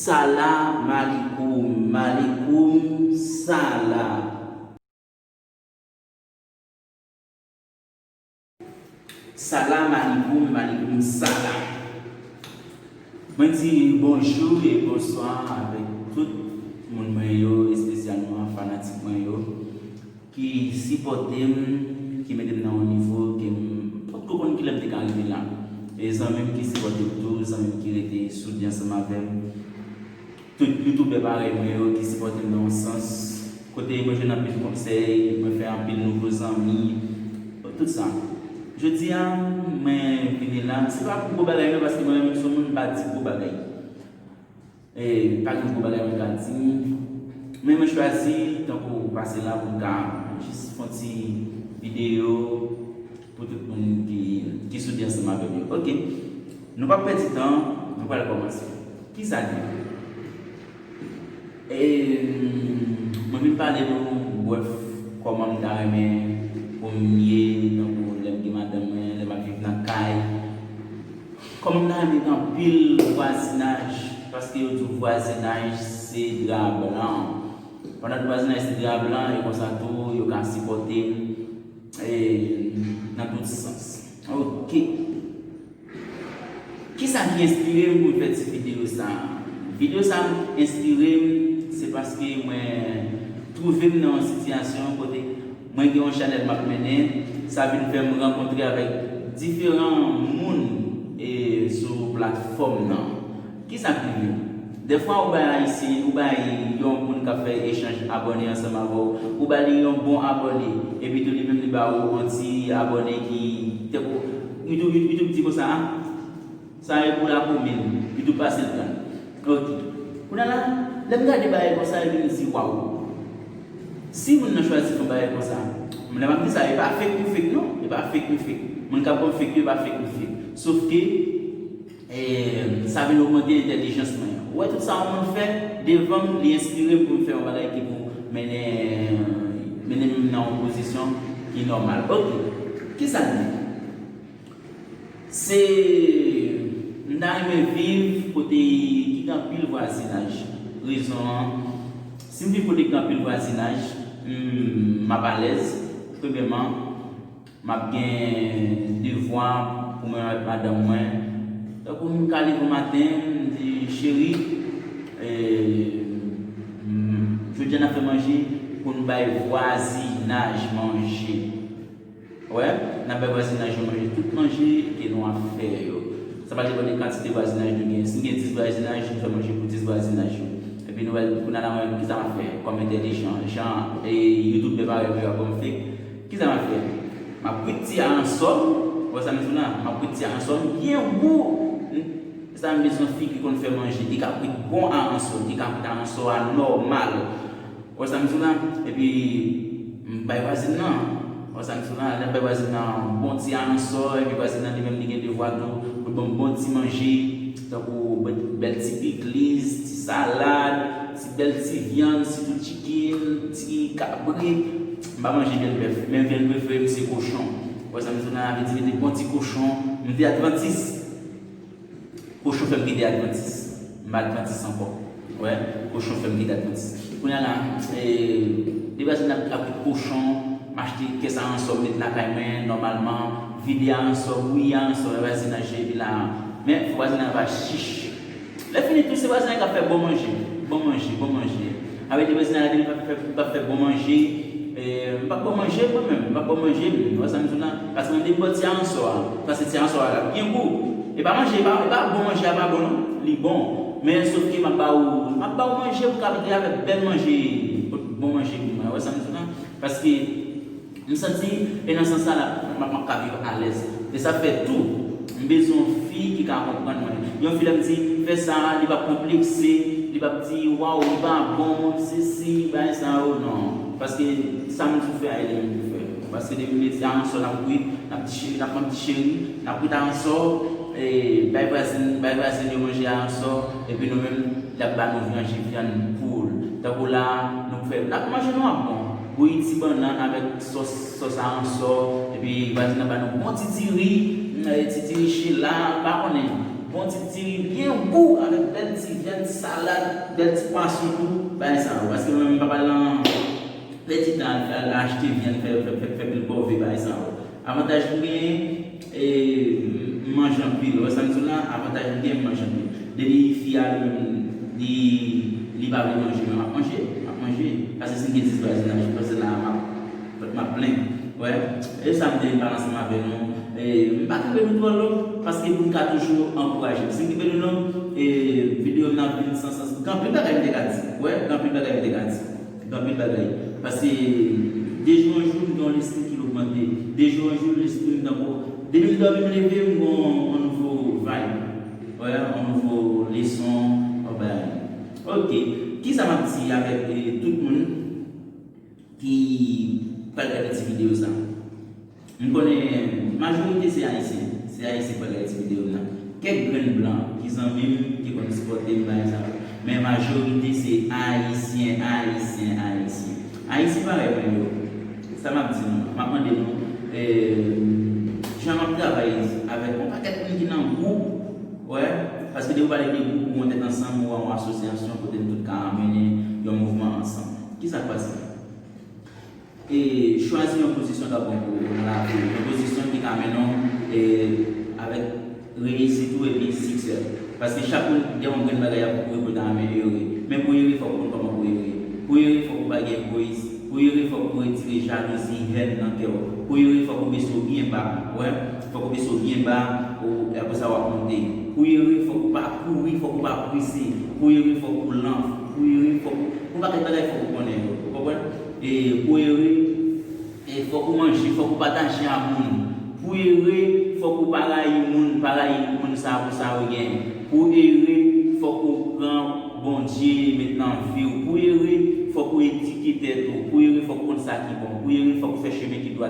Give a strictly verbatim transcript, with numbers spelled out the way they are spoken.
Salam alikoum, malikoum salam. Salam alikoum, malikoum salam. Mwen di bonjou e bonswa avèk tout moun mwen yo, espesyalman fanatik mwen yo, ki sipòte m, ki mete m nan yon nivo ke m potko konn kilè m te ka rive la. E zanmi m ki sipòte m tou, zanmi m ki rete soudni ansanm avè m. Tout youtubè parèy mwen yo ki sipòte m nan yon sans, kote mwen jwenn anpil konsèy, mwen fè anpil nouvo zanmi, tout sa. Jodi a, mwen vini la, se pa pou gwo bagay non, paske mwen menm m se yon moun m pa di gwo bagay. E pa gen gwo bagay mwen ka di, men mwen chwazi tankou pase la pou m ka jis fè yon ti videyo pou tout moun ki, ki soudni ansanm avè m yo. Oke, nou p ap pèdi tan, nou pral kòmanse. Kisa l ye? E, mwen vin pale nou, brèf, kòman m ta renmen pou m ye, tankou lè m gen madanm mwen, lè m ap viv nan kay. Kòman m ta renmen gen anpil vwazinaj, paske yo di vwazinaj se dra blan. Pandan vwazinaj se dra blan, e konsa tou, yo ka sipòte m, e, nan tout sans. Oke. Kisa ki enspire m pou m fè ti videyo sa a? Videyo sa a enspire m, se paske mwen twouve m nan yon sitiyasyon kote mwen gen yon chanèl m ap mennen, sa vin fè m rankontre avèk diferan moun, e, sou platfòm nan. Kisa k rive? Dèfwa ou bay Ayisyen, ou bay yon moun k ap fè echanj abòne ansanm avè w, ou ba li yon bon abòne, epi tou li menm li ba ou yon ti abòne ki, tankou, YouTube, YouTube, YouTube di konsa, a, sa e pou lakomin, YouTube pase l pran. Oke. Kounye a la, lè m gade bagay konsa, epi m di, waw. Si moun nan chwazi fè yon bagay konsa, lè m ap di sa, e pa fake nou fake non, e pa fake nou fake. Moun k ap ban m fake yo, e pa fake nou fake. Sof ke, e, sa vin ogmante entèlijans mwen. Ou wè tout sa yon moun fè devan m, li enspire m pou m fè yon bagay ki pou mennen, mennen m nan yon pozisyon ki nòmal. Oke, kisa l di? Se, m ta renmen viv kote ki gen anpil vwazinaj. Rezon an, si m viv kote ki gen anpil vwazinaj, m, m ap alèz. Premyèman, m ap gen devwa pou mwen avèk madanm mwen. Tankou m ka leve maten, m di, cheri, e, m, jodi a n ap fè manje pou n bay vwazinaj manje. Wè, n ap bay vwazinaj yo manje tout manje ke nou ap fè yo. Sa pa depann de kantite vwazinaj nou gen. Si n gen dis vwazinaj, nou fè manje pou dis vwazinaj yo. Epi nou wè, kounye a la, mwen, kisa m ap fè kòm entèlijan? Jan, e, youtubè parèy mwen yo ap ban m fake. Kisa m ap fè? M ap kwit ti aransò m. Ou wè sa m di w la? M ap kwit ti aransò m byen gou. Sa m bezwen fi ki konn fè manje, ki ka kwit bon aransò, ki ka kwit aransò a nòmal. Ou wè sa m di w la? Epi, m bay vwazin nan. Ou wè sa m di w la? Lè m bay vwazin nan bon ti aransò, epi vwazin nan li menm li gen devwa tou pou l ban m bon ti manje, tankou bèl, bèl ti pikliz, ti salad, ti bèl ti vyann, sitou chicken, ti kabrit. M pa manje vyann bèf, men vyann prefere m se kochon. Ou wè sa m di w la? Vle di mete bon ti kochon. M te advantis. Kochon fè m kite advantis. M pa advantis ankò. Wè, kochon fè m kite advantis. Kounye a la, e, de vwazin ap, ap kwit kochon, m achte kès aransò m met lakay mwen, nòmalman, vide aransò, bouyi aransò, vwazinaj epi la. Men, fò vwazinaj pa chich. Lè fini tou, se vwazinaj k ap fè bon manje, bon manje, bon manje. Avè de vwazinaj la, depi l pa fè, pa fè bon manje, e, m p ap bon manje mwen menm, m p ap bon manje m, ou wè sa m di w la? Paske mwen depi m bò ti aransò a, paske ti aransò a la byen gou. E pa manje, e pa, e pa bon manje a pa bon non, li bon. Men sof ke m ap ba ou, m ap ba ou manje pou ka vide avèk bèl manje, bon manje pou mwen, ou wè sa m di w la? Paske m santi, e nan sans sa la, m ap, m ap ka viv alèz. E sa fè tou, m bezwen yon fi ki ka konprann mwen. Yon fi lè m di, fè sa, li p ap konplekse, li p ap di, waw, li pa bon, sesi, bagay sa yo, non. Paske sa m di w fè a, e li menm pou fè. Paske depi m di a, yon sèl n ap kwit, n ap di cheri, n ap pran ti cheri, n ap kwit a yon sò, e bay vwazin, bay vwazin yo manje a yon sò, epi nou menm, l ap ba nou manje vyann poul. Tankou la, nou fè, n ap manje nou ap bon. Bouyi ti bannann avèk sòs, sòs aransò, epi vwazin nan ba nou bon ti diri, mm, ti diri chela, m pa konnen. Bon ti diri byen gou avèk bèl ti vyann, salad, bèl ti pwason tou, bagay sa yo. Paske mwen menm m pa pral nan pèdi tan al, al achte vyann, fè, fè, fè, fè pil kòve, bagay sa yo. Avantaj m genyen, e, m manje anpil. Ou wè sa m di w la, avantaj m genyen, m manje anpil. Depi fi a li menm, li, li pa vle manje, men m ap manje, m ap manje. Paske si m gen dis vwazinaj, paske la m ap, m ap plen. Wè, e sa m te vin pale ansanm avè nou. E, m pa kenbe nou twò long, paske pou n ka toujou ankouraje. Si m kenbe nou long, e, videyo m nan vin san sans. Gen anpil bagay m te ka di. Wè, gen anpil bagay m te ka di. Gen anpil bagay. Paske de jou an jou, m gen yon lespri ki ogmante. De jou an jou, lespri m tankou. Depi m dòmi, m leve, m gen yon, yon nouvo vibe. Wè, yon nouvo leson, yon bagay. Ok. Kisa m ap di avèk, e, tout moun ki pral gade ti videyo sa? M konnen majorite se Ayisyen. Se Ayisyen k pral gade ti videyo m nan. Kèk grenn blan ki zanmi m, ki konn sipòte m, bagay sa yo. Men majorite se Ayisyen, Ayisyen, Ayisyen. Ayisyen parèy mwen yo. Sa m ap di nou, m ap mande nou, e, jan m ap travay avèk yon pakèt moun ki nan gwoup, wè, paske depi w pale de gwoup, ou yon tèt ansanm, ou yon asosyasyon kote n tout ka mennen yon mouvman ansanm. Kisa k pase? E chwazi yon pozisyon k ap bon pou ou nan lavi w, yon pozisyon ki ka mennen w, e, avèk reyisit ou epi siksè. Paske chak moun gen yon grenn bagay ap kouri pou l ta renmen ere. Men pou ere, fòk ou konn kòman pou ere. Pou ere, fòk ou pa gen egoyis. Pou ere, fòk ou retire jalouzi, hèn nan kè w. Pou ere, fòk ou bese w byen ba. Wè, fòk ou bese w byen ba, ou, apre sa w ap monte. Pou ere, fòk ou pa kouri, fòk ou pa prese. Pou ere, fòk ou lan. Pou ere, fòk ou, yon pakèt bagay fòk ou konnen yo. Ou konprann? E pou ere, e fòk ou manje, fòk ou pataje a moun. Pou ere, fòk ou pa rayi moun, pa rayi moun sa pou sa yo gen. Pou ere, fòk ou pran Bondye met nan vi w. Pou ere, fòk ou edike tèt ou. Pou ere, fòk ou konn sa ki bon. Pou ere, fòk ou fè chemen ki dwat.